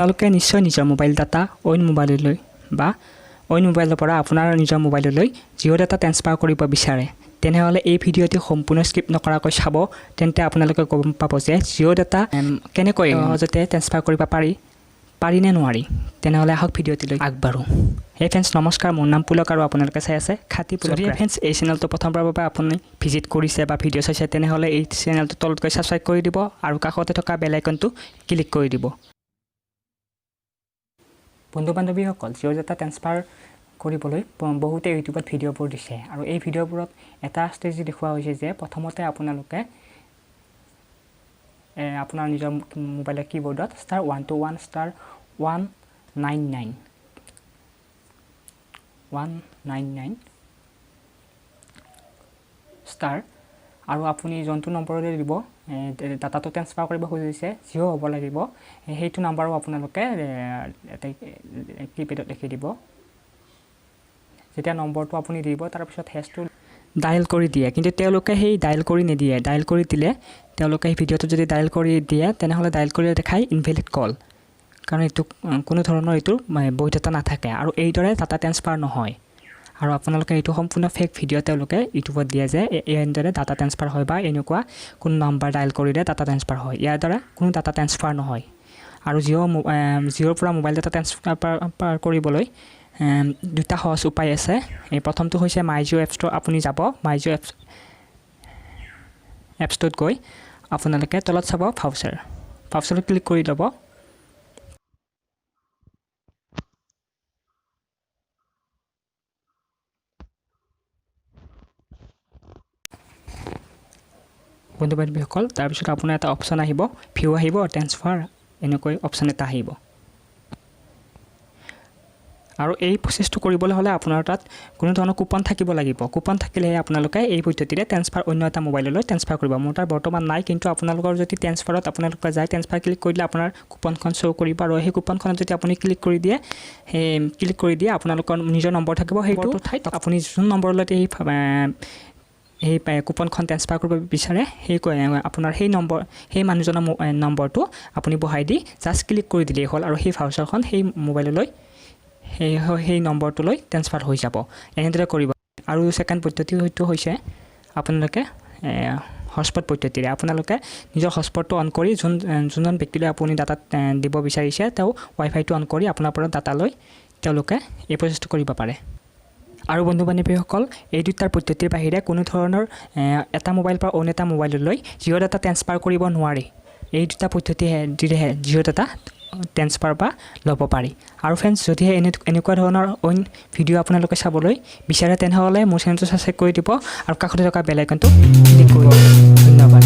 আপোনালোকে নিশ্চয় নিজৰ মোবাইল ডাটা অইন মোবাইললৈ বা অইন মোবাইলৰ পৰা আপোনাৰ নিজৰ মোবাইললৈ জিঅ' ডাটা ট্ৰেন্সফাৰ কৰিব বিচাৰে, তেনেহ'লে এই ভিডিঅ'টি সম্পূৰ্ণ স্কিপ নকৰাকৈ চাব। তেন্তে আপোনালোকে গম পাব যে জিঅ' ডাটা কেনেকৈ সহজতে ট্ৰেন্সফাৰ কৰিব পাৰি, পাৰি নে নোৱাৰি। তেনেহ'লে আহক ভিডিঅ'টিলৈ আগবাঢ়োঁ। হে ফ্ৰেণ্ডছ, নমস্কাৰ, মোৰ নাম পুলক আৰু আপোনালোকে চাই আছে খাতি পুলক। যদি ফ্ৰেণ্ডছ এই চেনেলটো প্ৰথমবাৰৰ বাবে আপুনি ভিজিট কৰিছে বা ভিডিঅ' চাইছে, তেনেহ'লে এই চেনেলটো তলত গৈ ছাবস্ক্ৰাইব কৰি দিব আৰু কাষতে থকা বেল আইকনটো ক্লিক কৰি দিব। বন্ধু বান্ধৱীসকল, জিঅ' ডাটা ট্ৰেন্সফাৰ কৰিবলৈ বহুতে ইউটিউবত ভিডিঅ'বোৰ দিছে আৰু এই ভিডিঅ'বোৰত এটা ষ্ট্ৰেটেজি দেখুওৱা হৈছে যে প্ৰথমতে আপোনালোকে আপোনাৰ নিজৰ মোবাইলৰ কীবৰ্ডত *121*199 199* আৰু আপুনি যোনটো নম্বৰলৈ দিব, ডাটাটো ট্ৰেন্সফাৰ কৰিব খুজিছে, জিঅ' হ'ব লাগিব, সেইটো নাম্বাৰো আপোনালোকে কিপেডত লিখি দিব। যেতিয়া নম্বৰটো আপুনি দিব, তাৰপিছত হেচটো ডায়েল কৰি দিয়ে। কিন্তু তেওঁলোকে সেই ডায়েল কৰি নিদিয়ে। ডায়েল কৰি দিলে তেওঁলোকে সেই ভিডিঅ'টো যদি ডায়েল কৰি দিয়ে, তেনেহ'লে ডায়েল কৰি দেখায় ইনভেলিড কল, কাৰণ এইটো কোনো ধৰণৰ এইটোৰ বৈধতা নাথাকে আৰু এইদৰে ডাটা ট্ৰেন্সফাৰ নহয়। আৰু আপোনালোকে এইটো সম্পূৰ্ণ ফেক ভিডিঅ' তেওঁলোকে ইউটিউবত দিয়ে যে এনেদৰে ডাটা ট্ৰেন্সফাৰ হয় বা এনেকুৱা কোনো নাম্বাৰ ডায়েল কৰিলে ডাটা ট্ৰেন্সফাৰ হয়। ইয়াৰ দ্বাৰা কোনো ডাটা ট্ৰেন্সফাৰ নহয়। আৰু জিঅ'ৰ পৰা মোবাইল ডাটা ট্ৰেন্সফাৰ কৰিবলৈ দুটা সহজ উপায় আছে। এই প্ৰথমটো হৈছে মাই জিঅ' এপছটো আপুনি যাব, মাই জিঅ' এপছটোত গৈ আপোনালোকে তলত চাব ভাউচাৰ, ভাউচাৰত ক্লিক কৰি ল'ব। বন্ধু বান্ধৱীসকল, তাৰপিছত আপোনাৰ এটা অপশ্যন আহিব, ভিউ আহিব, ট্ৰেন্সফাৰ এনেকৈ অপশ্যন এটা আহিব। আৰু এই প্ৰচেছটো কৰিবলৈ হ'লে আপোনাৰ তাত কোনো ধৰণৰ কুপন থাকিব লাগিব। কুপন থাকিলেহে আপোনালোকে এই পদ্ধতিৰে ট্ৰেন্সফাৰ অন্য এটা মোবাইললৈ ট্ৰেন্সফাৰ কৰিব। মোৰ তাত বৰ্তমান নাই, কিন্তু আপোনালোকৰ যদি ট্ৰেন্সফাৰত আপোনালোকে যায়, ট্ৰেন্সফাৰ ক্লিক কৰি দিলে আপোনাৰ কুপনখন শ্ব' কৰিব আৰু সেই কুপনখনত যদি আপুনি ক্লিক কৰি দিয়ে, সেই ক্লিক কৰি দিয়ে আপোনালোকৰ নিজৰ নম্বৰ থাকিব, সেইটো ঠাইত আপুনি যোন নম্বৰলৈ সেই কুপনখন ট্ৰেন্সফাৰ কৰিব বিচাৰে, সেই আপোনাৰ সেই নম্বৰ, সেই মানুহজনৰ নম্বৰটো আপুনি বহাই দি জাষ্ট ক্লিক কৰি দিলেই হ'ল আৰু সেই ভাউচাৰখন সেই মোবাইললৈ সেই সেই নম্বৰটোলৈ ট্ৰেন্সফাৰ হৈ যাব। এনেদৰে কৰিব। আৰু ছেকেণ্ড পদ্ধতি হয়তো হৈছে আপোনালোকে হটস্পট পদ্ধতিৰে আপোনালোকে নিজৰ হটস্পটটো অন কৰি যোনজন ব্যক্তিলৈ আপুনি ডাটা দিব বিচাৰিছে, তেওঁ ৱাইফাইটো অন কৰি আপোনাৰ পৰা ডাটা লৈ তেওঁলোকে এই প্ৰচেছটো কৰিব পাৰে। আৰু বন্ধু বান্ধৱীসকল, এই দুটাৰ পদ্ধতিৰ বাহিৰে কোনো ধৰণৰ এটা মোবাইল পৰা অন্য এটা মোবাইললৈ জিঅ' ডাটা ট্ৰেন্সফাৰ কৰিব নোৱাৰি। এই দুটা পদ্ধতিহে দিলেহে জিঅ' ডাটা ট্ৰেন্সফাৰ বা ল'ব পাৰি। আৰু ফ্ৰেণ্ডছ, যদিহে এনেকুৱা ধৰণৰ অইন ভিডিঅ' আপোনালোকে চাবলৈ বিচাৰে, তেনেহ'লে মোৰ চেনেলটো ছাবস্ক্ৰাইব কৰি দিব আৰু কাষতে থকা বেল আইকনটো ক্লিক কৰি দিব। ধন্যবাদ।